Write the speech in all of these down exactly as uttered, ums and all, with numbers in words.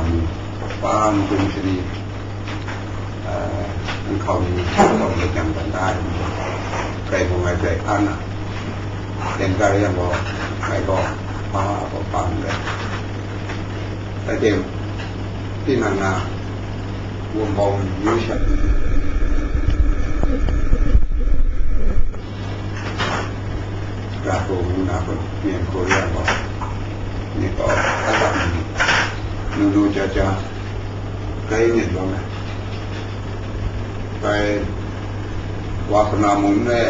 Kpa n-gun shani, eh, n-hkau ni, n-hkau ni jang dan da ai ni, grai bung ai grai hpa na, ten ga yang gaw, ngai gaw, hpa gaw hpa n rai. Rai tim, tinang na, wunpawng yu shat, ra hku ngu na hku, myen hku ya gaw, ni gaw, asak ni, nu nu ja ja, Rai myit lawm ai. Bai, wa hkana mung n rai,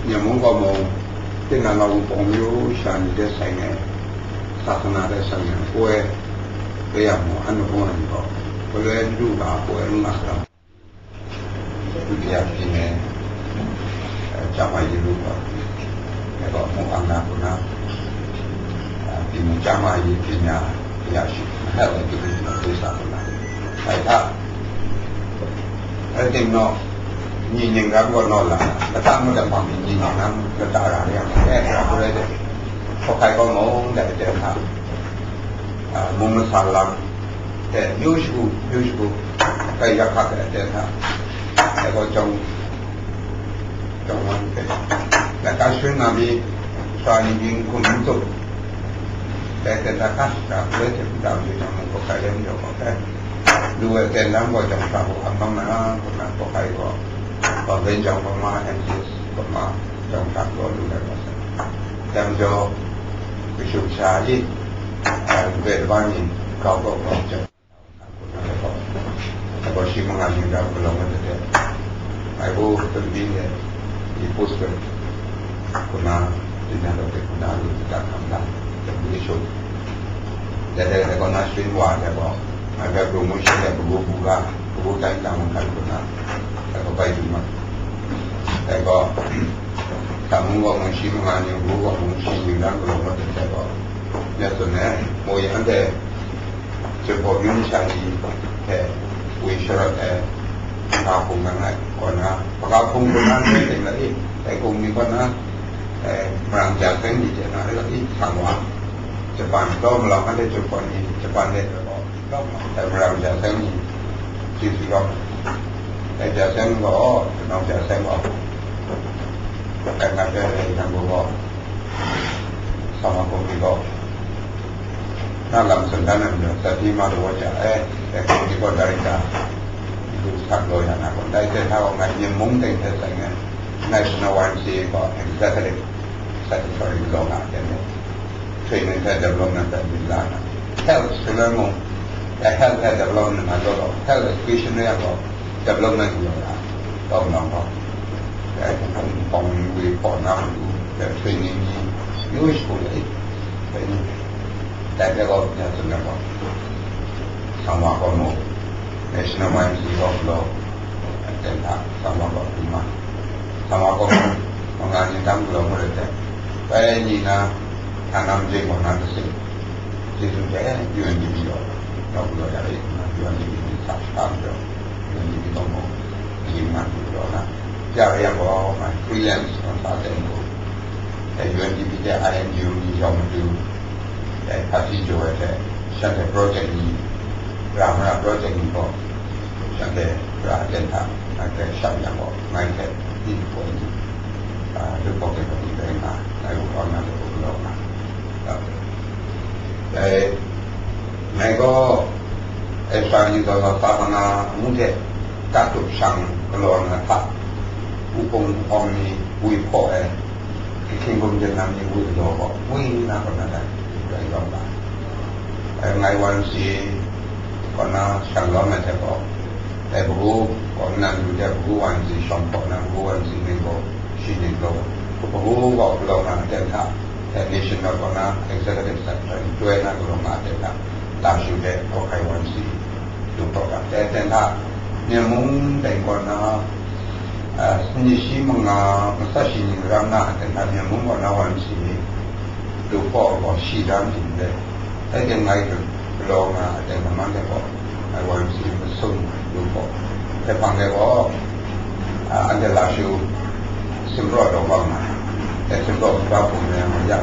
Myen mung gaw mung, tinang a wunpawng myu sha ni de sai ngai, sa hkana de sai ngai, poi, rai yang mung, an hpung ai ni gaw, galoi n du ga, poi n nga ga. Dutiya pyi me, eh, chama yi lu gaw, ngai gaw mung ang na hku na, eh, pyi mung chama yi pyi nya, ya shi, health education officer hku na. Bai hta, rai tim naw, ni ning ram gaw naw la, lata mung dang hpang ni ni ning ram lata ra re yang, eh, ra hku rai de, hkawhkai gaw mung dai de hta, ah, mung masa lam, de, yu shagu, yu shagu, kai yak hkak de, de hta, dai gaw jawng, jawng wan hpe, laika sharin na mi, sara ni byin hkum n tup, dai ten da hka shara hpe hte hpung tam de jang mung gaw hkrai lam jaw gaw hpe, lu ai ten lam gaw jawng hkra hku hkam bang na, hku na gaw hkrai gaw, gaw ben jawng gaw ma, M C S gaw ma, jawng hkra gaw lu ai gaw sa. Dai majaw, kashung sha i, ai, grai laba ni, grau gaw grau jawng. Ago shi manga ni da gulong na tete. Ai bu Philippine ne, i pus pe kuna, ina lo pe kuna lu ta kam da. Te bu shu. Te te te kona shin wa te ko. Ai ga bu mu shi te bu bu ga, bu bu tai ta mu kai kuna. Te ko bai du ma. Te ko, ta mu ko mu shi manga ni bu ko mu shi ni da gulong na tete ko. Ne so ne, mo yan te, Chyephawt yum sha ni hte wi sharawt ai, hpa hkum nga ai, kaw na, hpa hkum hkum na ndai teng la i, dai hkum ni kaw na, eh, marang ja seng ni hte na rai la i, sang wa, Japan, daw malawng anhte Chyephawt ni, Japan de, daw malawng, dai marang ja seng ni, si si gaw, dai ja seng gaw, kanau ja seng gaw, dai nga dai rai nang gaw, Sama hkum ni gaw, na lam tsun dan ai majaw, Sati ma daw ja e, e hkum ni gaw director, du sak law ya na gaw, dai hte hta gaw ngai Myen mung teng hte sai ngai, National Y M C A gaw executive secretary law nga ai, training hte development hte myit la na, health shaloi mung, dai health hte development na law law, health education rai yang gaw, development yu na, taw nang gaw, dai hpung hpawng ni wi hpaw na matu, dai training ni, yu shagu le, dai ni, dai hpe gaw, nya tsun ai gaw, Sangwa gaw mu, National Y M C A gaw mu law, dai hta, Sangwa gaw hkrum ma, Sangwa gaw mu, manga ni tam galaw mu let dai, bai ni na, hta nam jeng gaw na kasi, Jesu hte U N D P gaw, gaw galaw ya rit nna, U N D P ni sa shaka majaw, U N D P gaw mu, ni man du galaw na, ya rai yang gaw, ngai freelance consultant gaw, dai U N D P hte I N G O ni yawng matu, dai hpaji jaw ai hte, shanhte project ni, ra mara project ni gaw, shanhte ra ten hta, ngai hpe shang yang gaw, ngai hte, ni hpawt ni, a, lupawk de gaw ni rai nga, ngai gaw kaw na de gaw galaw nga, Dai, ngai gaw, Israel ni zaw zaw sa hkana amu hte, ta tup shang galaw na hta, wupung hpawng ni wi hpaw ai, ahkying hkum hte nang ni wi galaw gaw, wi na kaw na dai, rai lawm ga. Ai, ngai wan si kaw na shan lawm ai hte gaw, dai Bagu kaw nan du hte Bagu wan si shawng hpaw na Bagu wan si ning gaw, shi ning gaw, Bagu gaw galaw na aten hta, National kaw na Executive Secretary, Joint na galaw nga ai hta, la shu hte hkawhkai wan si, du hkawhkai. Dai hten hta, Myen mung dai kaw na, ah, ni shi manga, masat shi ni ram na, dai hta Myen mung kaw na wan si, du hkawhkai gaw shi ram ting dai. Dai hte ngai galaw nga ai hta, man dai gaw, Ngai wan si masum lu gaw, dai hpang de gaw, a, anhte la shu simraw daw bang na, dai simraw hkra hpung na yang ya,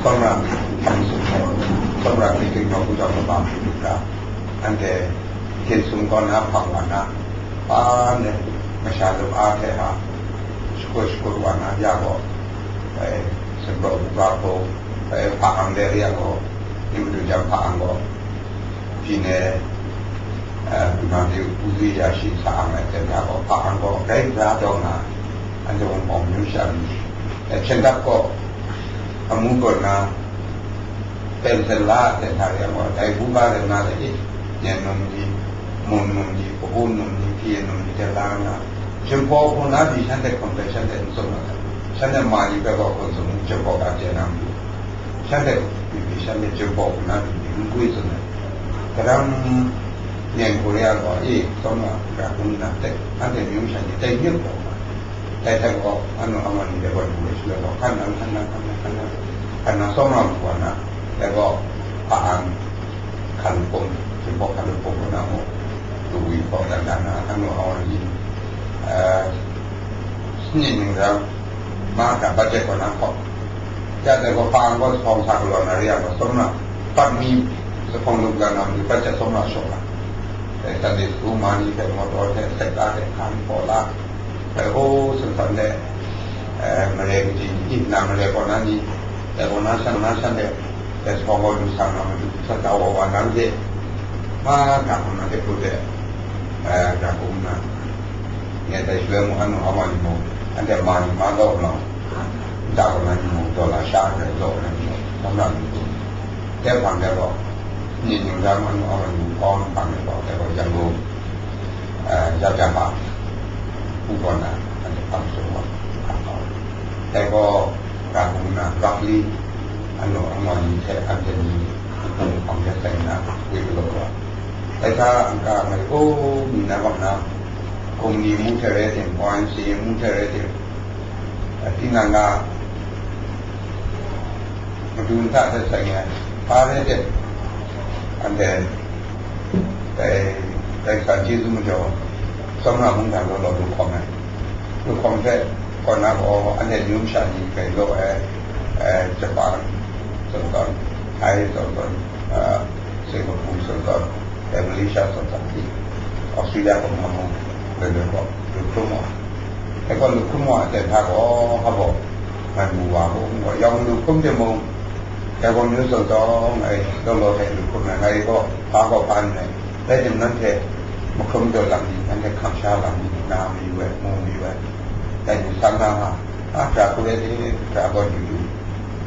tsawmra hpung sum gaw, tsawmra hpyi hpyi gaw, hku jawng kaba hpyi hpyi hkra, Anhte hkin sum kaw na hpang wa na, pa ne masha lum a hte a, shakut shakut wa na ya gaw, eh, sumraw buga hpung, eh, hpa ang de ya gaw, ni madu jang hpa ang gaw, pyi ne, eh, Gumna Myu Uzi ya shi sa ang ai hte ya gaw, hpa ang gaw, dai za taw nga, anhte wunpawng myu sha mi, eh, hpyen dap gaw, amu gaw na, Pen hten la, pen hta re yang gaw, dai buga rai nna le, i, nyen num ni, mun num ni, kahun num ni, hpyi num ni hte la nna, Jinghpaw hpung na pyi shanhte hkum hpe shanhte n tsun mat ai. Shanhte ma ni hpe gaw hkum tsun, Jinghpaw ga chye na matu. Shanhte pyi pyi, shanhte Jinghpaw hpung na pyi pyi, n gwi tsun ai. Kadang nyen Korea gaw, i, tsawmra ra hkrum nna, dai, anhte myu masha ni dai myit gaw, dai hte gaw, anu aman ni dai gaw du ai shaloi gaw, hkan nang, hkan nang, hkan nang, hkan nang, hkan nang, tsawmra matu wa na, dai gaw, hpa an, hkan hpung, Jinghpaw hkan hpung kaw na mung, du wi hkaw dan dan na, anu aman ni, eh, sini ning rang, ma hta budget kaw na hkaw, ya dai gaw, hpa an gaw, sawng sa galaw na re yang gaw, tsawmra, pat mi, zuphpawng lung ga na matu, budget tsawmra shaw la, dai Sunday school ma ni hte, motor hte, sekta hte, hkan hpaw la, Dai hku san san de, eh, mare kaji ni, na mare kaw na ni, dai kaw na shan, na shan de, dai sa gaw lu sa na matu, sa sa wa wa na de, ma, na hkum na de hku de, eh, na hkum na, nye dai shaloi mung, anu awa ni mung, anhte ma ni ma law nau, nta kaw na ni mung, dollar sha de law na ni mung, tsawmra ni mung, dai hpang de gaw, ni ning ram anu awa ni mung, kawng hpang de gaw, dai gaw, Yangon, eh, ya pya hpa, hku gaw na, anhte hpang sung wa, hpang gaw. Dai gaw, ga hkung na, roughly, anu, anwa ni hte anhte ni, hpang hpang hte seng na, woi galaw wa. Dai hta, n-ga ngai, o, mi na bang na, hkum ni mu hte rai tim, O I C mu hte rai tim, eh, tinang ga, Madu nta hte seng ai, hpa rai tim, anhte dai, dai Karai Kasang chyeju majaw, tsawmra mungdan law law lu hkawm ai. Lu hkawm hte, kaw na gaw, anhte myu masha ni grai law ai, eh, Japan zawn zawn, Thai zawn zawn, eh, Singapore zawn zawn, dai Malaysia zawn zawn hte, Australia kaw na mung, loi loi gaw lu hkrum wa ai. Dai gaw lu hkrum wa ai hta gaw, hpa gaw, ngai mu wa hku gaw, yawng lu hkrum timung, dai gaw myu zawn zawn ngai law law hte lu hkrum ai, ngai gaw hpa gaw hpa n rai. Rai timung, nanhte mahkrum daw lam ni, nanhte hkam sha lam ni, na mayu ai, mu mayu ai, dai ni sang na nga, a, hkra hku rai hte, hkra gaw du du,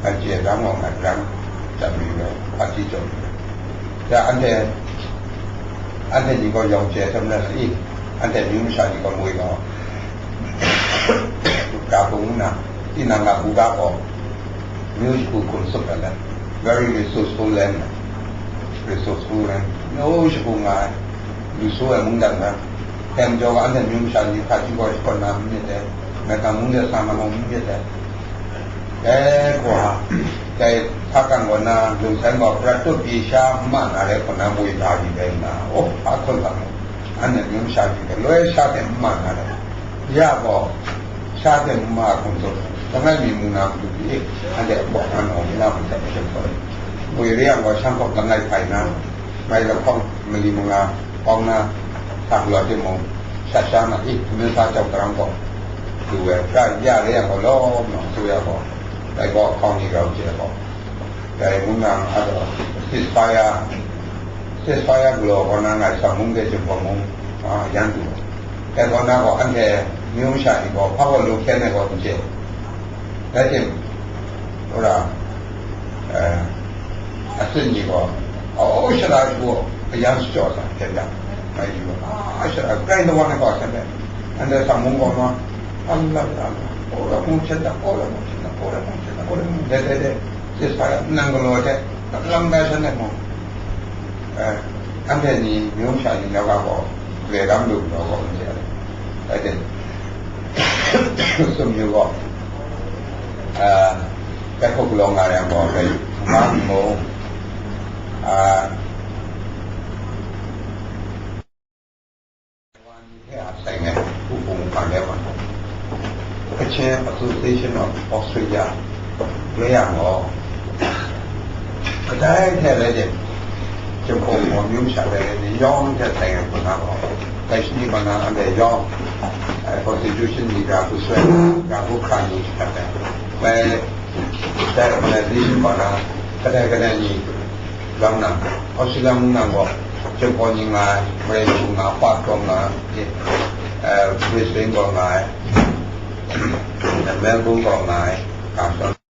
ngai chye rang gaw ngai rang, chyam mayu ai, hpaji jaw mayu ai. Ya, anhte, anhte ni gaw yawng chye hte maren i, anhte myu masha ni gaw moi gaw, ga hpung nna, tinang a buga gaw, myu shagu hkum tsup ai let, very resourceful land, resourceful land, myu shagu nga ai, lu su ai mungdan rai. Dai majaw gaw, anhte myu masha ni hkra chyu gaw shakawn na n myit dai, maigan mung de sa na mung n myit dai. Dai hkra, dai hpa kang kaw na, lung san gaw, prat tup pyi sha n ma na rai hkawm na, moi la di rai nna, o, a hkun hkam, anhte myu masha ni hte loi sha hte n ma na rai. Ya gaw, sha hte n ma hkum tsun, langai mi mu na matu pyi, anhte a bawk na naw, na mung hte hpyen hpyen, moi re yang gaw, shang hkawm langai hpai na, ngai lahkawng mali manga, Hkawng na, hta galaw timung, shat sha na, i, hkamin sa chyawm karang gaw, du ai, ra ya re yang gaw, lawm nang su ya gaw, dai gaw hkawng ni rau chye gaw, dai mung nang a gaw, ceasefire, ceasefire galaw gaw na ngai sa mung de Jinghpaw mung, a, yan du ai. Dai gaw na gaw, anhte myu masha ni gaw, hpa gaw lu hkyen ai gaw n chye. Rai tim, wora, eh, a tsun ni gaw, o, shara shagu a yang shachyaw sa, hkyen dang, ngai yu, a, shara, grai lawan ai gaw, hkyen dang, anhte sang mung gaw ma, Allah, Allah, o, la mung hkyen dang, o, la mung hkyen dang, o, la mung hkyen dang, o, la mung, de, de, de, de sa, nang galaw hte, lam dai shan dai mung, eh, anhte ni, myu masha ni, nau ga gaw, gre dam lu, nau gaw, n chye ai. Rai tim, sum yu gaw, ah, Rai hku galaw nga yang gaw, rai hkungga nmu, a, Taiwan ni hte a sai ngai, hku hpung hpang de ma, Kachin Association of Australia, rai yang gaw, kadai hte rai tim, Jahpawng hkawm yum sha ai ni yawng hte teng ai hku na gaw, dai shi ni gaw na anhte yawng, eh, constitution ni ga hku soi na, ga hku hkra ni sha ai. Bai, dai organization gaw na, kadai kadai ni lam na, Australia mung nang gaw, Jahpawng ni nga ai, Marai mung nga, Perth gaw nga, eh, Brisbane gaw nga ai, Melbourne gaw nga ai, ga shawng